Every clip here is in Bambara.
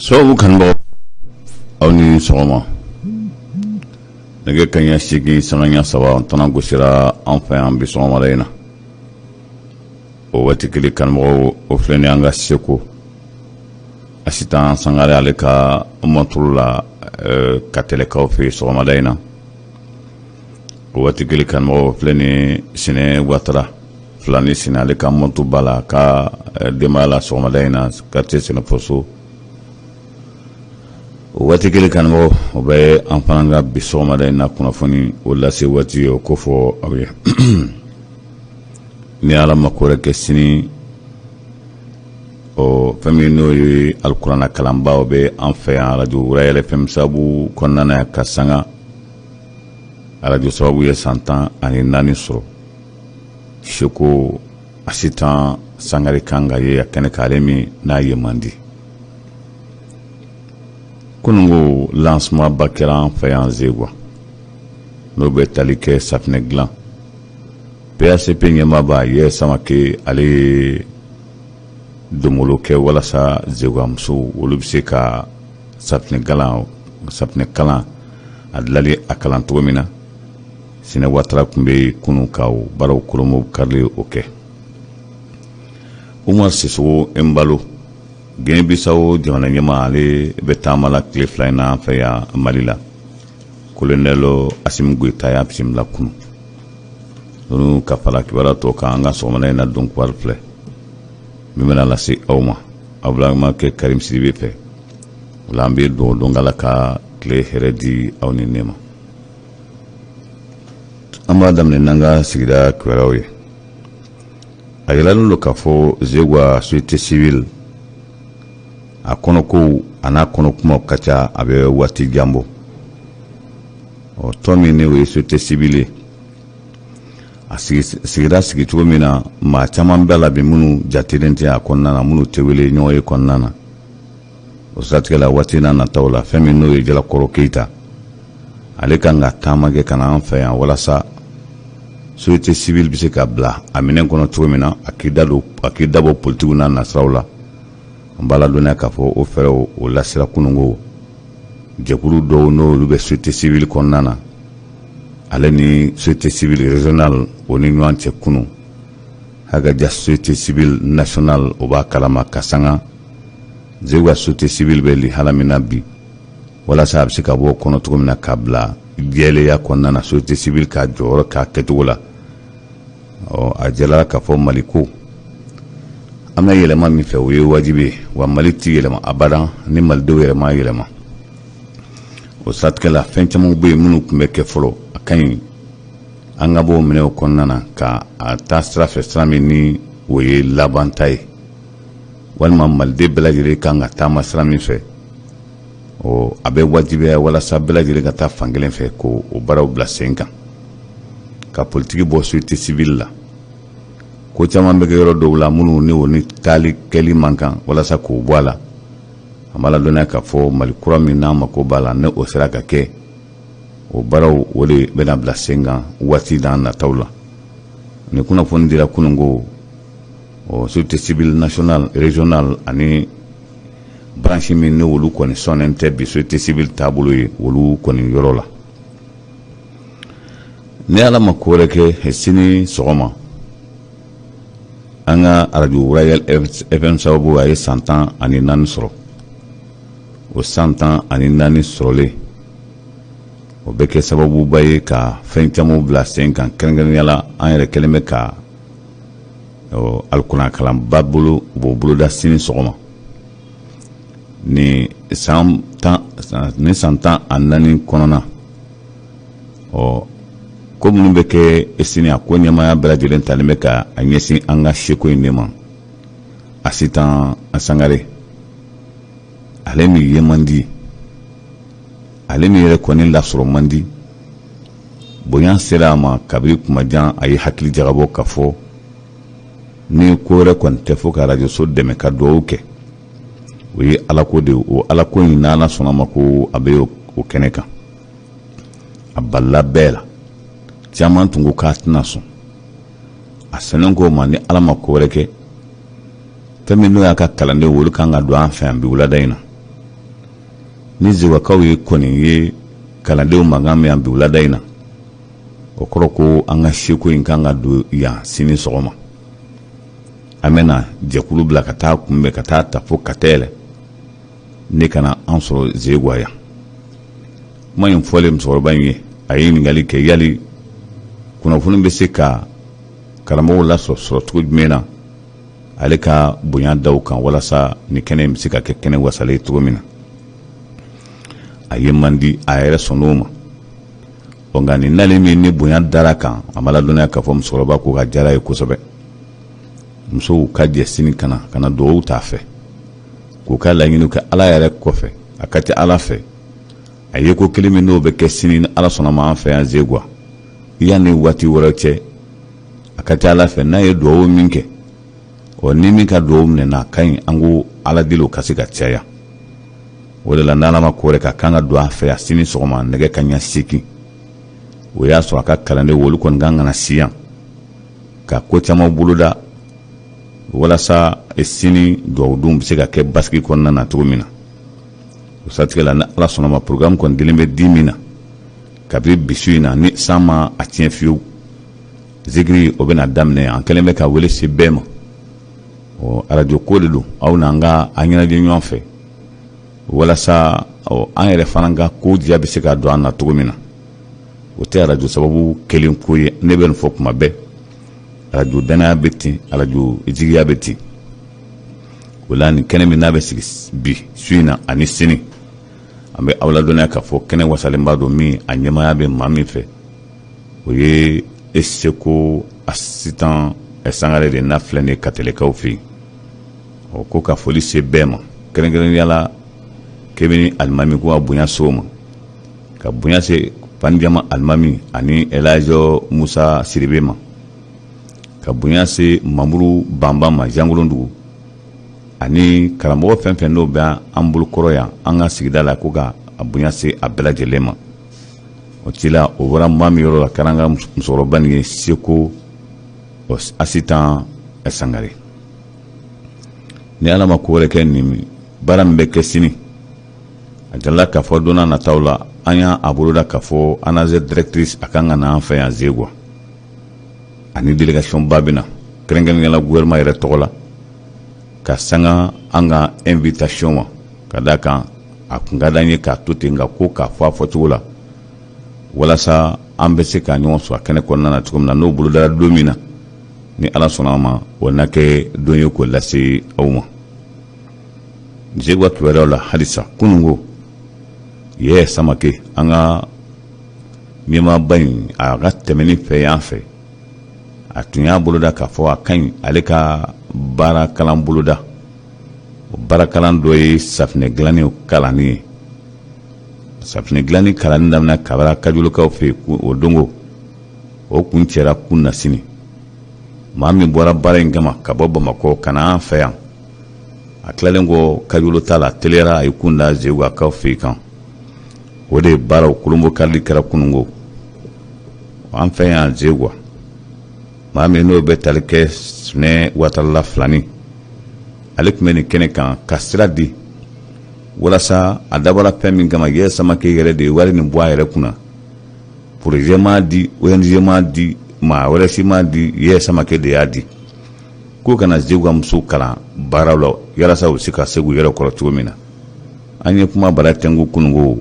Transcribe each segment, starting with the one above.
Sababu kanubagaw, aw ni sɔgɔma. Nɛgɛ kanɲɛ 8 sanga ɲɛ 3 tana gosira an fɛ yan bi sɔgɔmada in na. O waati kelen, kanubagaw, o filɛ ni an ka seko Asitan Sangare, ale ka mɔturu la Katɛlɛkaw fɛ yen sɔgɔmada in na. O waati kelen, kanubagaw, o filɛ ni Sinɛ Watara Filani Sinɛ, ale ka mɔtuba la ka denbaya la sɔgɔmada in na, quartier Sɛnɛfɔso. O waati kelen, kanubagaw, o bɛ an fana ka bi sɔgɔmada in na kunnafoni o lase waati ye. O ko fɔ aw ye, ni Ala ma ko wɛrɛ kɛ sini, ɔ fɛn min n'o ye alikuranɛ kalanba, o bɛ an fɛ yan arajo Royal FM sababu kɔnɔna na, ka sanga arajo sababu ye san 14 sɔrɔ. Seko Asitan Sangare kan ka ye a kɛnɛ kan, ale min n'a ye man di. Kununko lancement ba kɛra an fɛ yan Zegwa, n'o bɛ tali kɛ safinɛ dilan. PACP ɲɛmaaba ye Samake, ale ye donbolo kɛ walasa Zegwa musow, olu bɛ se ka safinɛ kalan, safinɛ kalan a dilali a kalan cogo min na. Sinɛ Watara tun bɛ yen kunun ka o baaraw kolomo karili o kɛ. Umar Sisoko Embalo, Guinée Bissau jamana ɲɛmaa, ale bɛ taama la tile 2 in na an fɛ yan Mali la. Colonel Asimi Goyita y'a bisimila kunun. Ninnu ka fara kibaruya tɔ kan, an ka sɔgɔmada in na don kibaru filɛ min bɛna lase aw ma aw balimakɛ Karim Sidibe fɛ. O la, an bɛ dugawu don k'Ala ka tile hɛrɛ di aw ni ne ma. An b'a daminɛ n'an ka sigida kibaruyaw ye. A yiralen don k'a fɔ Zegwa société civile a kɔnɔkow a n'a kɔnɔ kumaw ka ca, a bɛ waati jan bɔ. Ɔ tɔn min ni o ye société civile ye, a sigira sigi cogo min na, maa caman b'a la bi minnu jatelen tɛ a kɔnɔna na, minnu tɛ wele ɲɔgɔn ye kɔnɔna na. O siratigɛ la, waati n'a nataw la, fɛn min n'o ye Jalakɔrɔ Keyita, ale kan ka taama kɛ ka na an fɛ yan walasa société civile bɛ se ka bila a minɛn kɔnɔ cogo min na, a k'i da don, a k'i dabɔ politigiw n'a nasiraw la. An b'a ladɔnniya k'a fɔ o fɛɛrɛw o lasira kununko jɛkulu dɔw n'olu bɛ société civile kɔnɔna na, ale ni société civile régionale o ni ɲɔgɔn cɛ kunun. Hakaja société civile nationale, o b'a kalama ka sanga Zegwa société civile bɛ lihala min na bi, walasa a bɛ se ka bɔ o kɔnɔ cogo min na k'a bila jɛlenya kɔnɔna na, société civile k'a jɔyɔrɔ k'a kɛcogo la. Ɔ a jɛla k'a fɔ Mali ko an bɛ yɛlɛma min fɛ, o ye wajibi ye wa. Mali tɛ yɛlɛma abada ni malidenw yɛrɛ ma yɛlɛma. O siratigɛ la, fɛn caman bɛ yen minnu tun bɛ kɛ fɔlɔ, a ka ɲi an ka bɔ o minɛw kɔnɔna na ka a taa sira fɛ, sira min ni o ye laban ta ye, walima maliden bɛɛ lajɛlen kan ka taama sira min fɛ. Ɔ a bɛ wajibiya walasa bɛɛ lajɛlen ka taa fan kelen fɛ k'o baaraw bila sen kan, ka politiki bɔ société civile la. Ko caman bɛ kɛ yɔrɔ dɔw la minnu ni o ni taali kɛli man kan, walasa k'o bɔ a la. An b'a ladɔnniya k'a fɔ Mali kura min n'an mako b'a la, ni o sera ka kɛ, o baaraw o de bɛna bila sen kan waati n'a nataw la. Nin kunnafoni dira kunun ko ɔ société civile nationale, régionale ani branche min ni olu kɔni sɔnnen tɛ bi société civile taabolo ye, olu kɔni yɔrɔ la. Ni Ala ma ko wɛrɛ kɛ, sini sɔgɔma, an ka arajo Royal FM sababu, a ye san 14 sɔrɔ. O san 14 sɔrɔlen, o bɛ kɛ sababuba ye ka fɛn caman bila sen kan. Kɛrɛnkɛrɛnnenya la, an yɛrɛ kɛlen bɛ ka alikuranɛ kalanba bolo, u b'o boloda sini sɔgɔma. Ni san 14 kɔnɔna, ɔ ko minnu bɛ kɛ sini, a ko ɲɛmaaya bɛɛ lajɛlen talen bɛ ka a ɲɛsin an ka seko in de ma. Asitan Sangare, ale min ye man di, ale min yɛrɛ kɔni lasɔrɔ man di, bonya sera a ma kabini kuma jan. A ye hakili jagabɔ ka fɔ ni ko wɛrɛ kɔni tɛ fo ka arajoso dɛmɛ ka dugawu kɛ, o ye Alako de ye. O Alako in, n'Ala sɔnna ma, ko a bɛ o kɛnɛ kan. A balila bɛɛ la, caman tun ko k'a tɛna sɔn. A sɛnɛ ko ma, ni Ala ma ko wɛrɛ kɛ, fɛn min n'o y'a ka kalandenw, olu kan ka don an fɛ yan bi wulada in na. Ni Zegwakaw ye kɔni ye kalandenw mankan mɛn yan bi wulada in na, o kɔrɔ ko an ka seko in kan ka don yan sini sɔgɔma. An bɛna jɛkulu bila ka taa kunbɛn, ka taa ta fo Katɛlɛ, ne ka na an sɔrɔ Zegwa yan. Kuma in fɔlen musokɔrɔba in ye, a ye ɲininkali kɛ yali kunnafoni bɛ se ka karamɔgɔw lasɔrɔ sɔrɔ cogo jumɛn na, ale ka bonya da u kan walasa nin kɛnɛ in bɛ se ka kɛ kɛnɛ wasalen ye cogo min na. A ye man di, a yɛrɛ sɔnn'o ma. Ɔ nka nin nalen min ni bonya dara kan, a ma ladɔnniya k'a fɔ musokɔrɔba ko ka diyara ye kosɛbɛ. Musow ka jɛ sini ka na ka na dugawu t'a fɛ, k'u ka laɲiniw kɛ Ala yɛrɛ kɔfɛ. A ka ca Ala fɛ, a ye ko kelen min n'o bɛ kɛ sini ni Ala sɔnna ma an fɛ yan Zegwa, yanni waati wɛrɛ cɛ, a ka ca Ala fɛ n'a ye dugawu min kɛ, ɔ ni min ka dugawu minɛna, a ka ɲi an ko Ala deli o ka se ka caya. O de la, n'Ala ma ko wɛrɛ ka kan ka don an fɛ yan sini sɔgɔma nɛgɛ kanɲɛ 8, o y'a sɔrɔ a ka kalanden olu kɔni kan ka na si yan ka ko caman boloda walasa sini dugawudon bɛ se ka kɛ basigi kɔnɔna na cogo min na. O siratigɛ la, ni Ala sɔnna ma, programme kɔni dilen bɛ di min na kabini bi su in na, ni san ma a tiɲɛ fiyewu, zikiri o bɛna daminɛ. An kɛlen bɛ ka wele se bɛɛ ma. Ɔ arajo ko de don, aw n'an ka an ɲɛnajɛ ɲɔgɔn fɛ walasa an yɛrɛ fana ka ko diya bɛ se ka don an na cogo min na. O tɛ arajo sababu kelen ko ye. Ne bɛ nin fɔ kuma bɛɛ, arajo danaya bɛ ten, arajo jigiya bɛ ten. O la, nin kɛnɛ min n'a bɛ sigi bi su in na ani sini, an bɛ aw ladɔnniya k'a fɔ kɛnɛ wasalenba don min a ɲɛmaaya bɛ maa min fɛ, o ye e Seko Asitan Sangare de n'a filɛ nin Katelekaw fɛ yen. Ɔ ko ka foli se bɛɛ ma, kɛrɛnkɛrɛnnenya la Kebini alimami, ko ka bonya se o ma, ka bonya se Panjama alimami ani Elajo Musa Siribe ma, ka bonya se Mamuru Banba ma Jankolondugu, ani karamɔgɔ fɛn fɛn n'o bɛ an bolokɔrɔ yan an ka sigida la, ko ka a bonya se a bɛɛ lajɛlen ma. O ci la, o bɔra maa min yɔrɔ la, kɛra an ka musokɔrɔba nin ye, Seko Asitan Sangare. Ni Ala ma ko wɛrɛ kɛ, nin baara min bɛ kɛ sini, a jirala k'a fɔ don n'a nataw la, an y'a boloda k'a fɔ ANASER directrice a kan ka na an fɛ yan Zegwa, ani délégation ba bɛ na kɛrɛnkɛrɛnnenya la gouvernement yɛrɛ tɔgɔ la, ka sanga an ka invitation ma, ka d'a kan a kun ka d'an ye k'a to ten, nka ko k'a fɔ a fɔcogo la walasa an bɛ se ka ɲɔgɔn sɔrɔ a kɛnɛ kɔnɔna na cogo min na. N'o bolodara don min na, ni Ala sɔnna a ma, o na kɛ don ye k'o lase aw ma. Zegwa kibaruyaw la halisa, kununko yɛ Samake, an ka ɲɛmaaba in, a ka tɛmɛni fɛ yan fɛ, a tun y'a boloda k'a fɔ a ka ɲi ale ka baara kalan boloda. O baarakalan dɔ ye safinɛ dilanni kalanni ye. Safinɛ dilanni kalanni daminɛ kabara Kajolokaw fɛ yen o dongo, o kun cɛra kun na sini. Maa min bɔra baara in kama ka bɔ Bamakɔ ka na an fɛ yan, a tilalen kɔ Kajolo ta la, teliyara a ye kun da Zegwakaw fɛ yen kan. O de ye baaraw kolonbo karili kɛra kununko an fɛ yan Zegwa. Maa min n'o bɛ tali kɛ Sinɛ Watarala Filani, ale tun bɛ nin kɛnɛ kan ka sira di walasa a dabɔra fɛn min kama. Yɛ Samake yɛrɛ de ye wari nin bɔ a yɛrɛ kunna. Projet m'a di, ONG m'a di, maa wɛrɛ si m'a di, Yɛ Samake de y'a di ko ka na Zegwa musow kalan baaraw la walasa u bɛ se ka se k'u yɛrɛ kɔrɔ cogo min na. An ye kuma bara tɛnku kununko,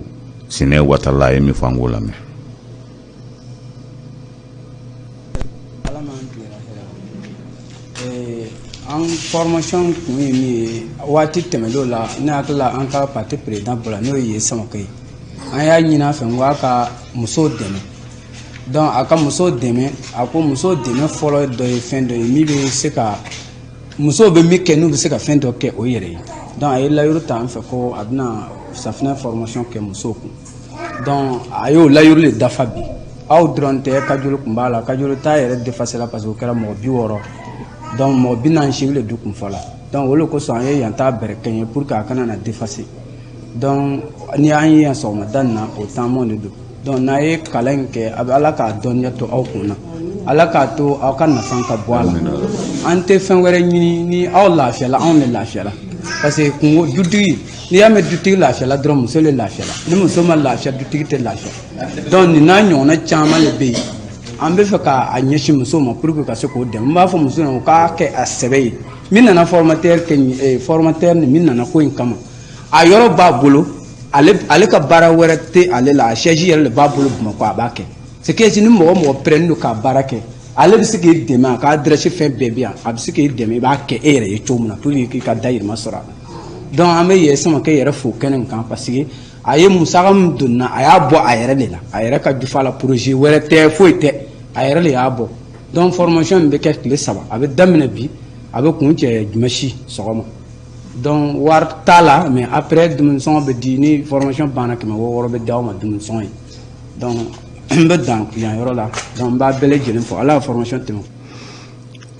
Sinɛ Watarala a ye min fɔ, an k'o lamɛn. Ala m'an tilela hɛrɛ. An formation kun ye min ye, waati tɛmɛnlenw la, ne hakili la, an ka parti président bɔra, n'o ye Samake ye, an y'a ɲini a fɛ n ko a ka musow dɛmɛ. Donc a ka musow dɛmɛ, a ko musow dɛmɛ fɔlɔ dɔ ye fɛn dɔ ye min bɛ se ka musow bɛ min kɛ n'u bɛ se ka fɛn dɔ kɛ o yɛrɛ ye. Donc a ye layiru ta an fɛ ko a bɛna safinɛ formation kɛ musow kun. Donc a y'o layiru de dafa bi. Aw dɔrɔn tɛ, Kajolo kun b'a la. Kajolo ta yɛrɛ dépassé la parce que o kɛra mɔgɔ 60, donc mɔgɔ 48 de du kun fɔla. Donc o de kosɔn an ye yan ta bɛrɛ kɛɲɛ pour que a kana na dépasser. Donc ni an ye yan sɔgɔmada nin na, o taamaw de don. Donc n'a ye kalan in kɛ, a bɛ Ala k'a dɔnniya to aw kun na, Ala k'a to aw ka nafa ka bɔ a la. An tɛ fɛn wɛrɛ ɲini, ni aw lafiyala, anw de lafiyala. Parce que kungo dutigi, n'i y'a mɛn dutigi lafiyala dɔrɔn, muso le lafiyala. Ni muso ma lafiya, dutigi tɛ lafiya. Donc nin n'a ɲɔgɔnna caman de bɛ yen, an bɛ fɛ k'a ɲɛsin musow ma pour que ka se k'o dɛmɛ. N b'a fɔ muso ɲɛna u k'a kɛ a sɛbɛ ye. Min nana formateur kɛ, formateur ni min nana ko in kama, a yɔrɔ b'a bolo, ale ka baara wɛrɛ tɛ ale la, a siège yɛrɛ de b'a bolo Bamakɔ, a b'a kɛ. C'est que ni mɔgɔ mɔgɔ pɛrɛnnen don k'a baara kɛ, ale bɛ se k'i dɛmɛ. A ka adresse fɛn bɛɛ bɛ yan, a bɛ se k'i dɛmɛ, i b'a kɛ e yɛrɛ ye cogo min na pour que k'i ka dahirimɛ sɔrɔ a la. Donc an bɛ yɛ Samakɛ yɛrɛ fo kɛnɛ in kan, parce que a ye musaka min donna, a y'a bɔ a yɛrɛ de la, a yɛrɛ ka jufa la. Projet wɛrɛ tɛ, foyi tɛ, a yɛrɛ de y'a bɔ. Donc formation in bɛ kɛ tile 3, a bɛ daminɛ bi, a bɛ kuncɛ dimanche sɔgɔma. Donc wari t'a la, mais après dumuni sɔngɔ bɛ di. Ni formation banna, 600 bɛ d'aw ma dumuni sɔngɔ ye. Donc n bɛ dan yan yɔrɔ la. Donc n b'a bɛɛ lajɛlen fo, Ala ka formation tɛmɛ.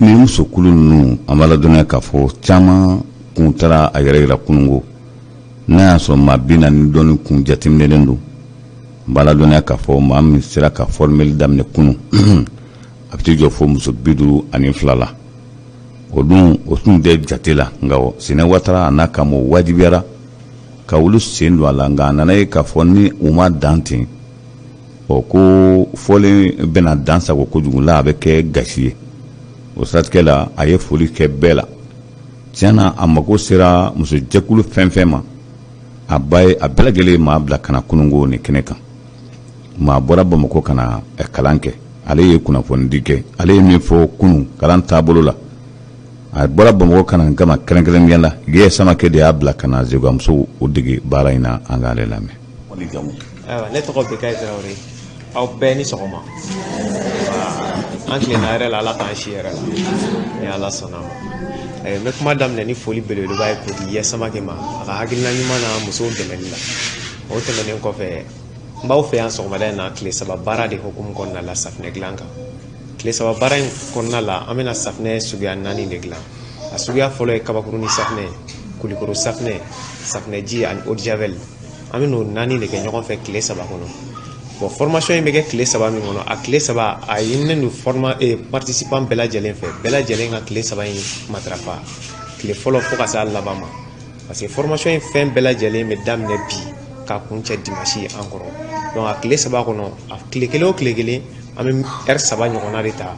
Nin musokulu ninnu, an b'a ladɔnniya k'a fɔ caman kun taara a yɛrɛ yira kununko, n'a y'a sɔrɔ maa 40 dɔɔni kun jateminɛlen don. N b'a ladɔnniya k'a fɔ maa min sera ka fɔrimeli daminɛ kunun, a bɛ t'i jɔ fo muso 52 la. O dun, o tun tɛ jate la, nka Sɛnɛ Watara a n'a ka mɔgɔw wajibiyara ka olu sen don a la. Nka a nana ye k'a fɔ ni u ma dan ten, ɔ ko fɔlen bɛna dan sago kojugu la, a bɛ kɛ gasi ye. O siratigɛ la, a ye foli kɛ bɛɛ la. Tiɲɛ na, a mago sera musojɛkulu fɛn fɛn ma, a ba ye a bɛɛ lajɛlen maa bila ka na kununko nin kɛnɛ kan. Maa bɔra Bamakɔ ka na kalan kɛ, ale ye kunnafonidi kɛ. Ale ye min fɔ kunun kalan taabolo la, a bɔra Bamakɔ ka na kama kɛrɛnkɛrɛnnenya la, Yɛ Samakɛ de y'a bila ka na Zeguwamusow o dege baara in na. An k'ale lamɛn. Ayiwa, ne tɔgɔ Bekayi Tarawele. Aw bɛɛ ni sɔgɔma. An tilenna hɛrɛ la, Ala k'an si hɛrɛ la ni Ala sɔnna ma. N bɛ kuma daminɛ ni foli belebeleba ye k'o di Yɛ Samakɛ ma, a ka hakilina ɲuman na musow dɛmɛli la. O tɛmɛnen kɔfɛ, n b'aw fɛ yan sɔgɔmada in na tile 3 baara de hukumu kɔnɔna la, safinɛ dilan kan. Tile 3 baara in kɔnɔna la, an bɛna safinɛ suguya 4 de dilan. A suguya fɔlɔ ye kabakurunin safinɛ, kulikoro safinɛ, safinɛji ani eau de javel. An bɛ n'o 4 de kɛ ɲɔgɔn fɛ tile 3 kɔnɔ. Bon, formation in bɛ kɛ tile 3 min kɔnɔ, a tile 3, a ɲininen don forma participant bɛɛ lajɛlen fɛ, bɛɛ lajɛlen ka tile 3 in matarafa, tile fɔlɔ fo ka s'a laban ma, parce que formation in fɛn bɛɛ lajɛlen bɛ daminɛ bi ka kuncɛ dimanche an kɔrɔ. Donc a tile 3 kɔnɔ, a tile kelen o tile kelen, an bɛ heure 3 ɲɔgɔnna de ta,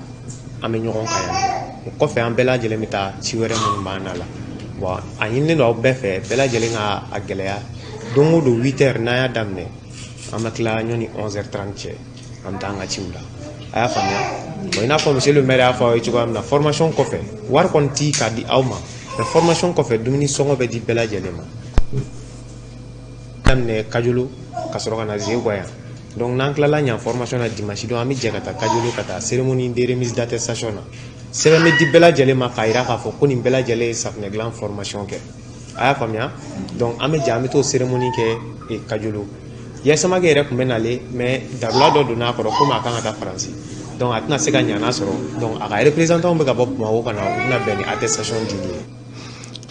an bɛ ɲɔgɔn kan yan. O kɔfɛ, an bɛɛ lajɛlen bɛ taa ci wɛrɛ minnu b'an na la. Bon, a ɲininen don aw bɛɛ fɛ, bɛɛ lajɛlen ka a gɛlɛya. Don o don 8 heures n'an y'a daminɛ, an bɛ tila ɲɔni 11 heures 30 cɛ, an bɛ taa an ka ciw la. A y'a faamuya? Bon, i n'a fɔ monsieur le maire y'a fɔ aw ye cogoya min na, formation kɔfɛ, wari kɔni ti k'a di aw ma, mais formation kɔfɛ, dumuni sɔngɔ bɛ di bɛɛ lajɛlen ma. Daminɛ Kajolo ka sɔrɔ ka na Zeguwa yan. Donc n'an tilala ɲan formation na dimanche don, an bɛ jɛ ka taa Kajolo ka taa cérémonie de remise d'attestation na. Sɛbɛn bɛ di bɛɛ lajɛlen ma k'a jira k'a fɔ ko nin bɛɛ lajɛlen ye safunɛ dilan formation kɛ. A y'a faamuya? Donc an bɛ jɛ, an bɛ t'o cérémonie kɛ Kajolo. Yɛ Samakɛ yɛrɛ tun bɛ nalen, mais dabila dɔ donna a kɔrɔ, komi a kan ka taa Faransi, donc a tɛna se ka ɲana sɔrɔ. Donc a ka représentant bɛ ka bɔ Bamakɔ ka na, u bɛna bɛn ni attestation dili ye.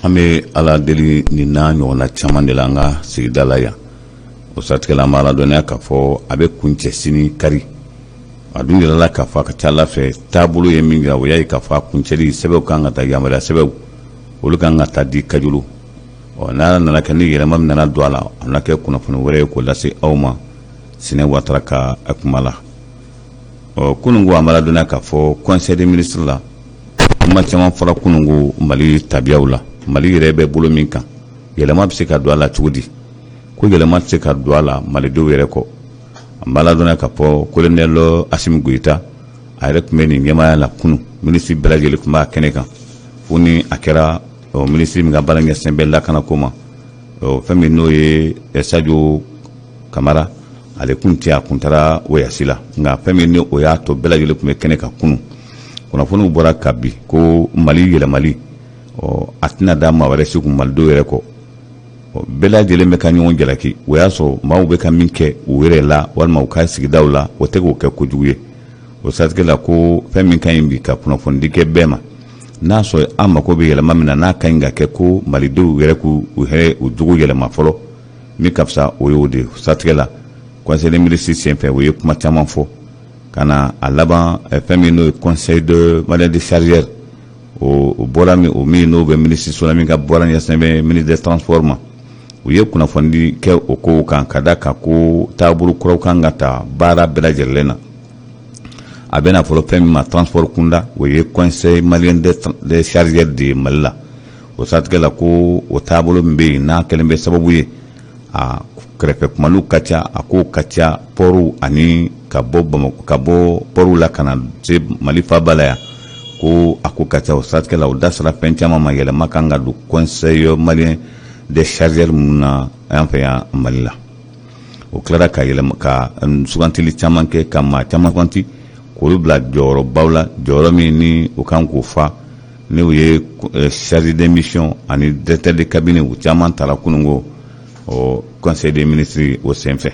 An bɛ Ala deli nin n'a ɲɔgɔnna caman de la an ka sigida la yan. O siratigɛ la, an b'a ladɔnniya k'a fɔ a bɛ kuncɛ sini kari. A dun yirala k'a fɔ a ka ca Ala fɛ, taabolo ye min jira, o y'a ye k'a fɔ a kuncɛli sɛbɛnw kan ka taa, yamaruya sɛbɛnw, olu kan ka taa di Kajolo. Ɔ n'a nana kɛ ni yɛlɛma min nana don a la, a na kɛ kunnafoni wɛrɛ ye k'o lase aw ma Sinɛ Watara ka kuma la. Ɔ kunun ko, an b'a ladɔnniya k'a fɔ conseil des ministres la, kuma caman fɔra kunun ko Mali tabiyaw la. Mali yɛrɛ bɛ bolo min kan, yɛlɛma bɛ se ka don a la cogo di? Ko yɛlɛma tɛ se ka don a la malidenw yɛrɛ kɔ. An b'a ladɔnniya k'a fɔ colonel Asimi Goyita, a yɛrɛ tun bɛ nin ɲɛmaaya la kunun. Minisiri bɛɛ lajɛlen tun b'a kɛnɛ kan, fo ni a kɛra minisiri min ka baara ɲɛsin bɛ lakanako ma, fɛn min n'o ye Sajo Kamara, ale kun tɛ, a kun taara voyage la. Nka fɛn min ni o y'a to bɛɛ lajɛlen tun bɛ kɛnɛ kan kunun, kunnafoniw bɔra ka bi ko Mali yɛlɛmali, ɔ a tɛna da maa wɛrɛ si kun malidenw yɛrɛ kɔ. Bɛɛ lajɛlen bɛ ka ɲɔgɔn jalaki. O y'a sɔrɔ maaw bɛ ka min kɛ u yɛrɛ la walima u ka sigidaw la, o tɛ k'o kɛ kojugu ye. O siratigɛ la, ko fɛn min ka ɲi bi ka kunnafonidi kɛ bɛɛ ma, n'a sɔrɔ an mako bɛ yɛlɛma min na, n'a ka ɲi ka kɛ, ko malidenw yɛrɛ k'u yɛrɛ u jogo yɛlɛma fɔlɔ, min ka fisa, o y'o de ye. Siratigɛ la, conseil des ministres senfɛ, o ye kuma caman fɔ ka na a laban fɛn min n'o ye conseil de malien de chargeur. O bɔra min, o min n'o bɛ minisiriso la, min ka baara ɲɛsinnen bɛ ministre des transports ma, u ye kunnafoni kɛ o kow kan, ka da kan ko taabolo kuraw kan ka ta baara bɛɛ lajɛlen na. A bɛna fɔlɔ fɛn min ma transport kunda, o ye Conseil malien des chargeurs de ye Mali la. O siratigɛ la, ko o taabolo min bɛ yen, n'a kɛlen bɛ sababu ye a kɛrɛfɛ kumaliw ka ca, a kow ka ca pɔriw ani ka bɔ Bamakɔ, ka bɔ pɔriw la ka na se Mali faaba la yan, ko a ko ka ca. O siratigɛ la, o da sera fɛn caman ma, yɛlɛma kan ka don Conseil malien des chargeurs minnu na an fɛ yan Mali la. O tilara ka yɛlɛma, ka sugantili caman kɛ, ka maa caman suganti k'olu bila jɔyɔrɔbaw la, jɔyɔrɔ min ni u kan k'o fa, n'o ye chargé de mission ani directeur de cabinet. U caman tara kununko o conseil des ministres o senfɛ.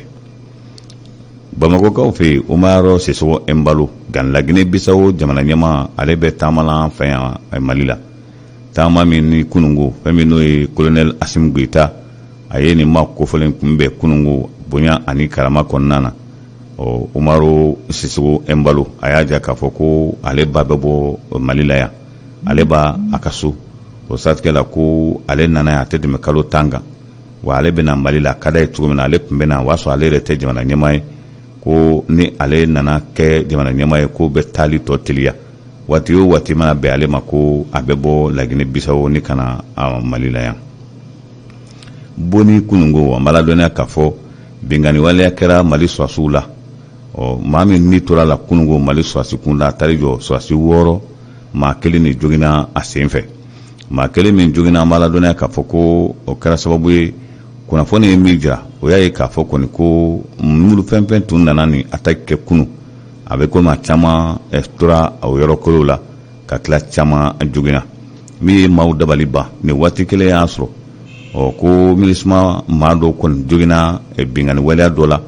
Bamakɔkaw fɛ yen, Umaru Sisoko Embalo, gan Laginɛ Bisawo jamana ɲɛmaa, ale bɛ taama la an fɛ yan Mali la. Taama min ni kununko, fɛn min n'o ye colonel Asimi Goyita, a ye nin maa kofɔlen kunbɛn kununko bonya ani karama kɔnɔna na. Ɔ, Umaru Sisoko Embalo, a y'a jira k'a fɔ ko ale ba bɛ bɔ Mali la yan, ale b'a a ka so. O siratigɛ la, ko ale nana yan, a tɛ tɛmɛ kalo 10 kan wa. Ale bɛna Mali la, a ka d'a ye cogo min na, ale tun bɛ na, o y'a sɔrɔ ale yɛrɛ tɛ jamana ɲɛmaa ye. Ko ni ale nana kɛ jamana ɲɛmaa ye, ko bɛ taali tɔ teliya. Waati o waati mana bɛn ale ma, ko a bɛ bɔ Laginɛ Bisawo ni ka na Mali la yan. Boni kununko, an b'a ladɔnniya k'a fɔ binkanni waleya kɛra Mali sɔrɔdasiw la. Ɔ, maa min ni tora la kununko Mali sɔrɔdasi kunda, a taar'i jɔ sɔrɔdasi 6, maa kelen de joginna a sen fɛ. Maa kelen min joginna, an b'a ladɔnniya k'a fɔ ko o kɛra sababu ye, kunnafoni ye min jira, o y'a ye k'a fɔ kɔni ko minnu fɛn fɛn tun nana ni attaque kɛ kunu, a bɛ komi a caman tora o yɔrɔ kolo la, ka tila caman joginna. Min ye maaw dabali ban, nin waati kelen y'a sɔrɔ ɔ ko MINUSMA maa dɔw kɔni joginna binkanni waleya dɔ la.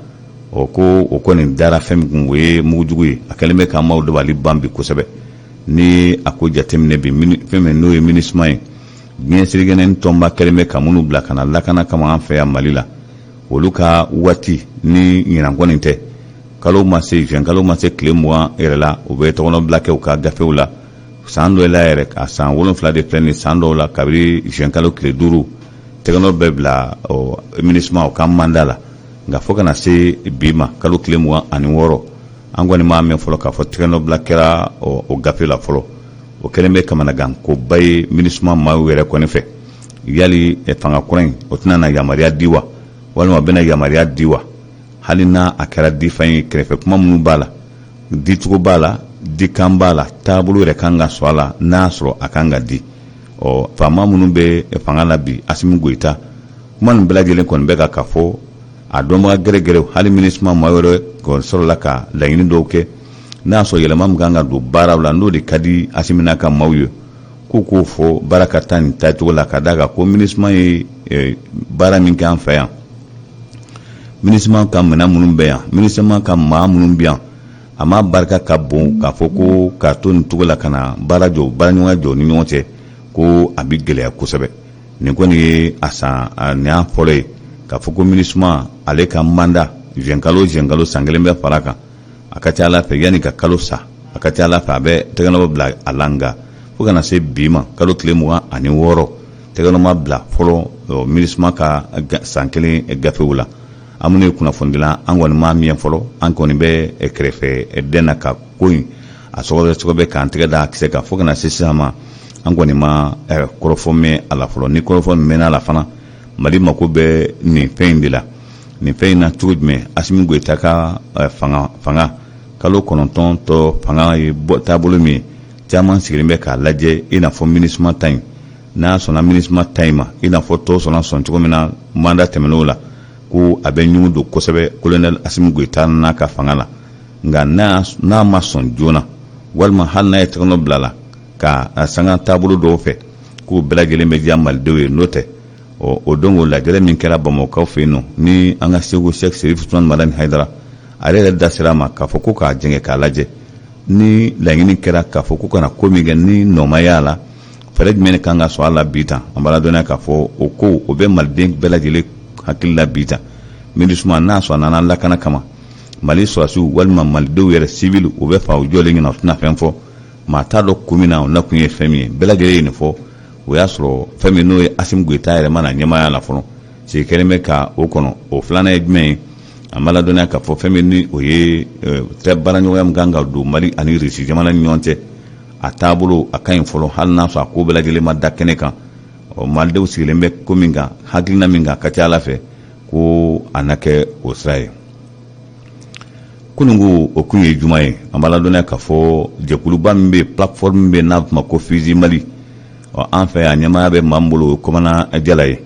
Ɔ, ko o kɔni dara fɛn min kun, o ye mugujugu ye. A kɛlen bɛ ka maaw dabali ban bi kosɛbɛ. Ni a ko jateminɛ bi, fɛn min n'o ye MINUSMA ye, diɲɛ seleke tɔnba kɛlen bɛ ka minnu bila ka na lakana kama an fɛ yan Mali la, olu ka waati ni ɲinan kɔni tɛ, kalo ma se, juin kalo ma se tile 20 yɛrɛ la, u bɛ tɔgɔnɔbila kɛ u ka gafew la. San dɔ la yɛrɛ, a san 7 de filɛ nin, san dɔw la, kabini juin kalo tile 5, tɛgɛnɔ bɛ bila MINUSMA o ka mandat la. Nka fo ka na se bi ma, kalo tile 26, an kɔni m'a mɛn fɔlɔ k'a fɔ tɛgɛnɔbila kɛra o gafe la fɔlɔ. O kɛlen bɛ kamanagan koba ye MINUSMA maaw yɛrɛ kɔni fɛ. Yali fanga kura in, o tɛna na yamaruya di wa, walima o bɛna yamaruya di wa? Hali n'a a kɛra difɛn ye, kɛrɛfɛ kuma minnu b'a la, dicogo b'a la, dikan b'a la, taabolo yɛrɛ kan ka sɔrɔ a la, n'a y'a sɔrɔ a kan ka di. Ɔ, faama minnu bɛ fanga la bi, Asimi Goyita, kuma nin bɛɛ lajɛlen kɔni bɛ ka fɔ a dɔnbaga gɛrɛgɛrɛ. Hali MINUSMA maa wɛrɛ kɔni sɔrɔla ka laɲini dɔw kɛ, n'a y'a sɔrɔ yɛlɛma min kan ka don baaraw la, n'o de ka di Asimi n'a ka maaw ye, k'u k'o fɔ, baara ka taa nin taacogo la, ka d'a kan ko MINUSMA ye baara min kɛ an fɛ yan, MINUSMA ka minɛn minnu bɛ yan, MINUSMA ka maa minnu bɛ yan, a ma barika ka bon k'a fɔ ko k'a to nin cogo la ka na baara jɔ, baaraɲɔgɔnya jɔ ni ɲɔgɔn cɛ, ko a bɛ gɛlɛya kosɛbɛ. Nin kɔni ye a san nin y'a fɔlɔ ye k'a fɔ ko MINUSMA ale ka mandat, juin kalo, juin kalo, san kelen bɛ fara kan. A ka ca ala fɛ, yanni ka kalo sa, a ka ca ala fɛ, a bɛ tɛgɛnɔ bila a la. Nka fo ka na se bi ma, kalo tile 26, tɛgɛnɔ ma bila fɔlɔ MINUSMA ka san kelen gafew la. An minnu ye kunnafonidila, an kɔni m'a mɛn fɔlɔ. An kɔni bɛ kɛrɛfɛ den na ka ko in a sɔgɔbɛ sɔgɔbɛ k'an tɛgɛ da a kisɛ kan. Fo ka na se sisan ma, an kɔni ma kɔrɔfɔ mɛn a la fɔlɔ. Ni kɔrɔfɔ mɛnna a la fana, Mali mako bɛ nin fɛn in de la, nin fɛn in na cogo jumɛn? Asimi Goyita ka fanga kalo 9 tɔ, fanga ye taabolo min ye, caman sigilen bɛ k'a lajɛ, i n'a fɔ MINUSMA ta in, n'a sɔnna MINUSMA ta in ma, i n'a fɔ tɔw sɔnna sɔn cogo min na mandat tɛmɛn'o la, ko a bɛ ɲugun don kosɛbɛ colonel Asimi Goyita n'a ka fanga la. Nka n'a ma sɔn joona, walima hali n'a ye tɛgɛnɔ bila la ka sanga taabolo dɔw fɛ, k'o bɛɛ lajɛlen bɛ diya malidenw ye. N'o tɛ, ɔ, o don o lajɛrɛ min kɛra Bamakɔkaw fɛ yen nɔ, ni an ka Segu Sɛki Serif Usumani Madani Hayidara, ale yɛrɛ da sera a ma k'a fɔ ko k'a jɛngɛ k'a lajɛ, ni laɲini kɛra k'a fɔ ko kana ko min kɛ ni nɔ y'a la, fɛɛrɛ jumɛn de kan ka sɔrɔ a la bi tan? An b'a ladɔnniya k'a fɔ o ko o bɛ maliden bɛɛ lajɛlen hakili la bi tan. MINUSMA, n'a sɔrɔ a nana lakana kama, Mali sɔrɔdasiw walima malidenw yɛrɛ civil, u bɛ fa u jɔlen ɲɛna, u tɛna fɛn fɔ. Maa t'a dɔn kun min na o nakun ye fɛn min ye. Bɛɛ lajɛlen ye nin fɔ, o y'a sɔrɔ fɛn min n'o ye Asimi Goyita yɛrɛ ma na ɲɛmaaya la fɔlɔ, sigi kɛlen bɛ ka o kɔnɔ. O filanan ye jumɛn ye? An b'a ladɔnniya k'a fɔ fɛn min ni o ye baaraɲɔgɔnya min kan ka don Mali ani Irisi jamana ni ɲɔgɔn cɛ, a taabolo a ka ɲi fɔlɔ, hali n'a sɔrɔ a ko bɛɛ lajɛlen ma da kɛnɛ kan. Ɔ, malidenw sigilen bɛ ko min kan, hakilina min kan, ka ca ala fɛ ko a na kɛ o sira ye. Kununko, o kun ye juma ye. An b'a ladɔnniya k'a fɔ jɛkuluba min bɛ, plateforme min bɛ, n'a bɛ f'o ma ko Fusil Mali, ɔ, an fɛ yan, ɲɛmaaya bɛ maa min bolo, o ye Kɔmana Jala ye.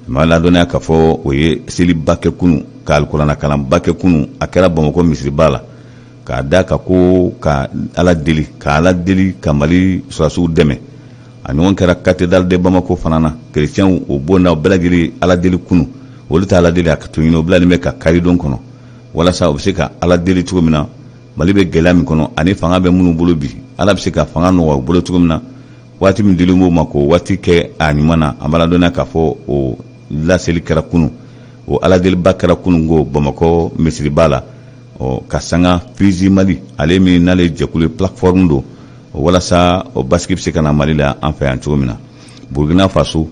An b'a ladɔnniya k'a fɔ o ye seliba kɛ kunu, ka alikuranakalanba kɛ kunu. A kɛra Bamakɔ misiriba la, k'a da ka ko ka Ala deli, ka Ala deli ka Mali sɔrɔdasiw dɛmɛ. A ɲɔgɔn kɛra cathédrale de Bamako fana na. Kerecɛnw o bonda bɛɛ lajɛlen Ala deli kunu. Olu tɛ Ala deli, a ka to ɲini o bilalen bɛ ka karidon kɔnɔ, walasa u bɛ se ka Ala deli cogo min na Mali bɛ gɛlɛya min kɔnɔ, ani fanga bɛ minnu bolo bi, Ala bɛ se ka fanga nɔgɔya u bolo cogo min na, waati min dilen b'o ma, k'o waati kɛ a ɲuman na. An b'a ladɔnniya k'a fɔ o laseli kɛra kunu, o Ala deliba kɛra kunun ko Bamakɔ misiriba la. Ɔ, ka sanga Fusil Mali, ale min n'ale jɛkulu plateforme don, walasa o basigi bɛ se ka na Mali la, an fɛ yan cogo min na. Burukina Faso,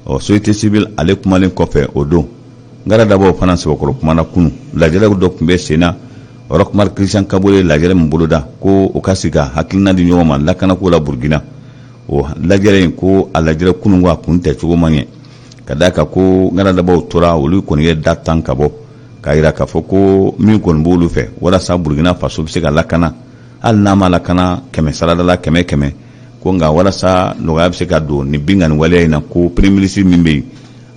ɔ, société civile, ale kumalen kɔfɛ o don, Ngaradabaw fana sɛbɛkɔrɔ kumana kunu. Lajɛrɛ dɔ tun bɛ sen na, Roch Marc Christian Kaboré lajɛrɛ min boloda ko o ka sigi ka hakilina di ɲɔgɔn ma lakanako la Burukina, o lajɛrɛ in ko a lajɛrɛ kunun ko a kun tɛ cogo man ɲɛ, ka d'a kan ko Ngaradabaw tora, olu kɔni ye da tan ka bɔ k'a yira k'a fɔ ko min kɔni b'olu fɛ walasa Burukina Faso bɛ se ka lakana, hali n'a ma lakana 100 sarada la 100 100, ko nka walasa nɔgɔya bɛ se ka don nin binkanni waleya in na, ko premier ministre min bɛ yen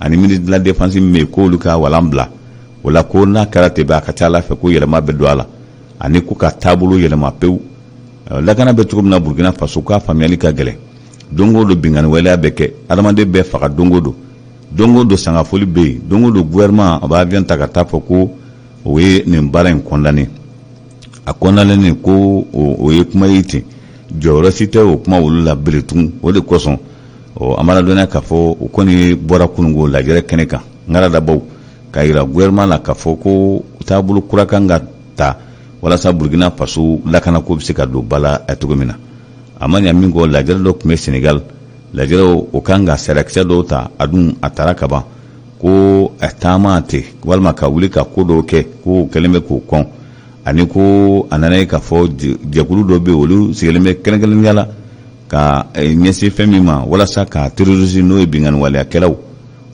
ani ministre de la défense min bɛ yen, k'olu ka walan bila o la, ko n'a kɛra ten, a ka ca ala fɛ ko yɛlɛma bɛ don a la, ani ko ka taabolo yɛlɛma pewu. Lakana bɛ cogo min na Burukina Faso, k'a faamuyali ka gɛlɛn. Don o don binkanni waleya bɛ kɛ, adamaden bɛɛ faga don o don, don o don sangafoli bɛ yen, don o don gouvernement a b'a avion ta ka taa fɔ ko o ye nin baara in condamné. A condamné ko o ye kuma ye ten, jɔyɔrɔ si tɛ o kuma olu la bere tugun. O de kosɔn, ɔ, an b'a ladɔnniya k'a fɔ o kɔni bɔra kununko lajɛrɛ kɛnɛ kan, Ngaradabaw k'a yira gouvernement la k'a fɔ ko taabolo kura kan ka ta walasa Burukina Faso lakanako bɛ se ka don ba la cogo min na. A ma ɲa min kɔ, lajɛrɛ dɔ tun bɛ Senegal, lajɛrɛ o kan ka sariyakisɛ dɔw ta. A dun a taara ka ban ko a taama ten walima ka wuli ka ko dɔw kɛ, ko kɛlen bɛ k'o kɔn, ani ko a nana ye k'a fɔ jɛkulu dɔ bɛ yen, olu sigilen bɛ kɛrɛnkɛrɛnnenya la ka ɲɛsin fɛn min ma walasa ka terrorisme, n'o ye binkanni waleyakɛlaw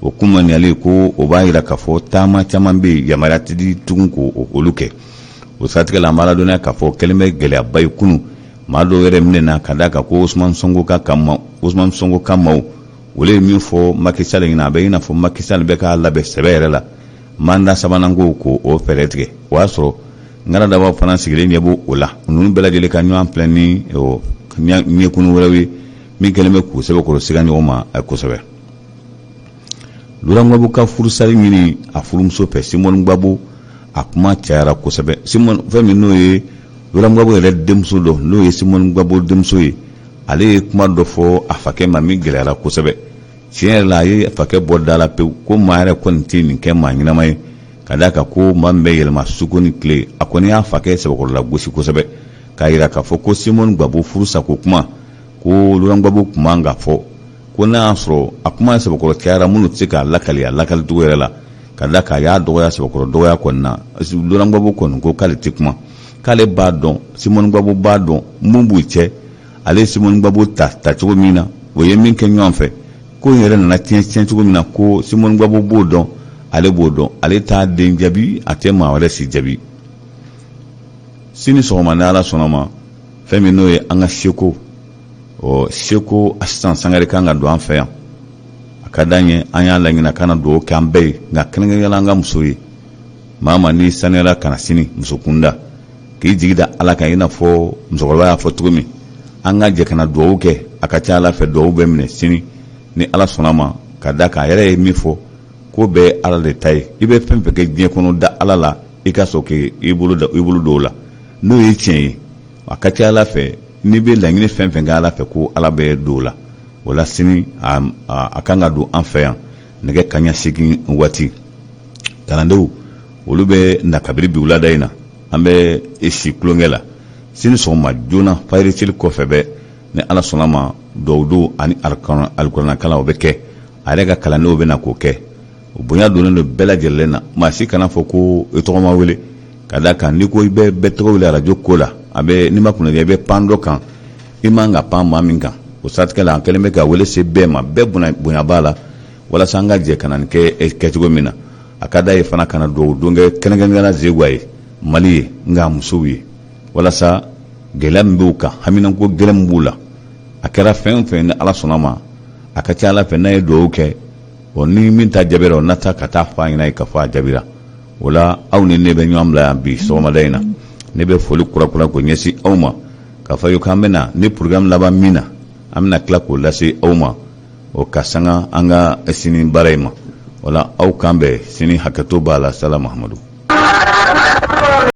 o kunmaniyali, ko o b'a yira k'a fɔ taama caman bɛ yen, yamaruya tɛ di tugun k'o olu kɛ. O siratigɛ la, an b'a ladɔnniya k'a fɔ kɛlen bɛ gɛlɛyaba ye kunun. Maa dɔw yɛrɛ minɛna ka d'a kan ko Ousmane Sonko ka kama, Ousmane Sonko ka maaw, olu ye min fɔ Macky Sall ɲɛna, a bɛ i n'a fɔ Macky Sall bɛ k'a labɛn sɛbɛ yɛrɛ la mandat sabanan ko k'o fɛɛrɛ tigɛ. O y'a sɔrɔ Ngaradabaw fana sigilen ɲɛ b'o la. Ninnu bɛɛ lajɛlen ka ɲɔgɔn filɛ ni ɲɛkunu wɛrɛw ye min kɛlen bɛ k'u sɛbɛkɔrɔ siga ɲɔgɔn ma kosɛbɛ. Laurent Gbagbo ka furusari ɲini a furumuso fɛ, Simone Gbagbo, a kuma cayara kosɛbɛ. Simone, fɛn min n'o ye Laurent Gbagbo yɛrɛ denmuso dɔ, n'o ye Simone Gbagbo denmuso ye, ale ye kuma dɔ fɔ a fakɛ ma min gɛlɛyara kosɛbɛ. Tiɲɛ yɛrɛ la, a ye fakɛ bɔ da la pewu, ko maa yɛrɛ kɔni tɛ nin kɛ maa ɲɛnama ye, ka d'a kan ko maa min bɛ yɛlɛma suko ni tile. A kɔni y'a fakɛ sɛbɛkɔrɔla gosi kosɛbɛ, k'a yira k'a fɔ ko Simone Gbagbo furusako kuma, ko Laurent Gbagbo tun man ka fɔ, ko n'a y'a sɔrɔ a kuma sɛbɛkɔrɔ cayara, minnu tɛ se k'a lakali a lakalicogo yɛrɛ la, ka d'a kan a y'a dɔgɔya sɛbɛkɔrɔ dɔgɔya kɔni na. Laurent Gbagbo kɔni ko k'ale tɛ kuma, k'ale b'a dɔn, Simone Gbagbo b'a dɔn mun b'u cɛ. Ale ye Simone Gbagbo ta tacogo min na, o ye min kɛ ɲɔgɔn fɛ, ko in yɛrɛ nana tiɲɛ tiɲɛ cogo min na, ko Simone Gbagbo b'o dɔn, ale b'o dɔn. Ale t'a den jaabi, a tɛ maa wɛrɛ si jaabi. Sini sɔgɔma, ni Ala sɔnna ma, fɛn min n'o ye an ka seko, ɔ, seko Asitan Sangare kan ka don an fɛ yan. A ka d'an ye, an y'a laɲini a kana dugawu kɛ an bɛɛ ye, nka kɛrɛnkɛrɛnnenya la an ka muso ye. Maa ma n'i sanuyara ka na sini muso kunda, k'i jigi da Ala kan, i n'a fɔ musokɔrɔba y'a fɔ cogo min, an ka jɛ ka na dugawu kɛ. A ka ca Ala fɛ, dugawu bɛ minɛ sini ni Ala sɔnna ma, ka da kan a yɛrɛ ye min fɔ, ko bɛɛ Ala de ta ye. I bɛ fɛn fɛn kɛ diɲɛ kɔnɔ, da Ala la, i ka sɔrɔ k'i bolo da, i bolo don o la, n'o ye tiɲɛ ye. A ka ca Ala fɛ, n'i bɛ laɲini fɛn fɛn kɛ Ala fɛ, ko Ala bɛ don o la. O la, sini a kan ka don an fɛ yan nɛgɛ kanɲɛ 8 waati. Kalandenw, olu bɛ na kabiri bi wulada in na, an bɛ si tulonkɛ la. Sini sɔgɔma joona, fajiri seli kɔfɛ bɛ. Ni Ala sɔnna ma, dugawu don ani alikuranɛkalan, o bɛ kɛ. A yɛrɛ ka kalandenw bɛ na k'o kɛ. O bonya donnen don bɛɛ lajɛlen na. Maa si kana fɔ ko i tɔgɔ ma wele, ka d'a kan n'i ko i bɛ bɛɛ tɔgɔ wele arajo ko la, a bɛ n'i ma kunnadiya, i bɛ pan dɔ kan i man ka pan maa min kan. O siratigɛ la, an kɛlen bɛ ka wele se bɛɛ ma. Bɛɛ bonya b'a la, walasa an ka jɛ ka na nin kɛ kɛcogo min na. A ka d'a ye fana ka na dugawu don kɛ kɛrɛnkɛrɛnnenya la Zeguwa ye, Mali ye, nka musow ye, walasa gɛlɛya min b'u kan, haminanko gɛlɛn min b'u la, a kɛra fɛn o fɛn, ni Ala sɔnna ma, a ka ca Ala fɛ, n'a ye dugawu kɛ, o ni min ta jaabira, o na taa ka taa fɔ a ɲɛna ye k'a fɔ a jaabira. O la, aw ni ne bɛ ɲɔgɔn bila yan bi sɔgɔmada in na. Ne bɛ foli kurakura k'o ɲɛsin aw ma, k'a fɔ aw ye k'an bɛna ni programme laban min na, an bɛna tila k'o lase aw ma, o ka sanga an ka sini baara in ma. O la, aw kan bɛn sini. Hakɛto b'a la. Sala Mahamadu.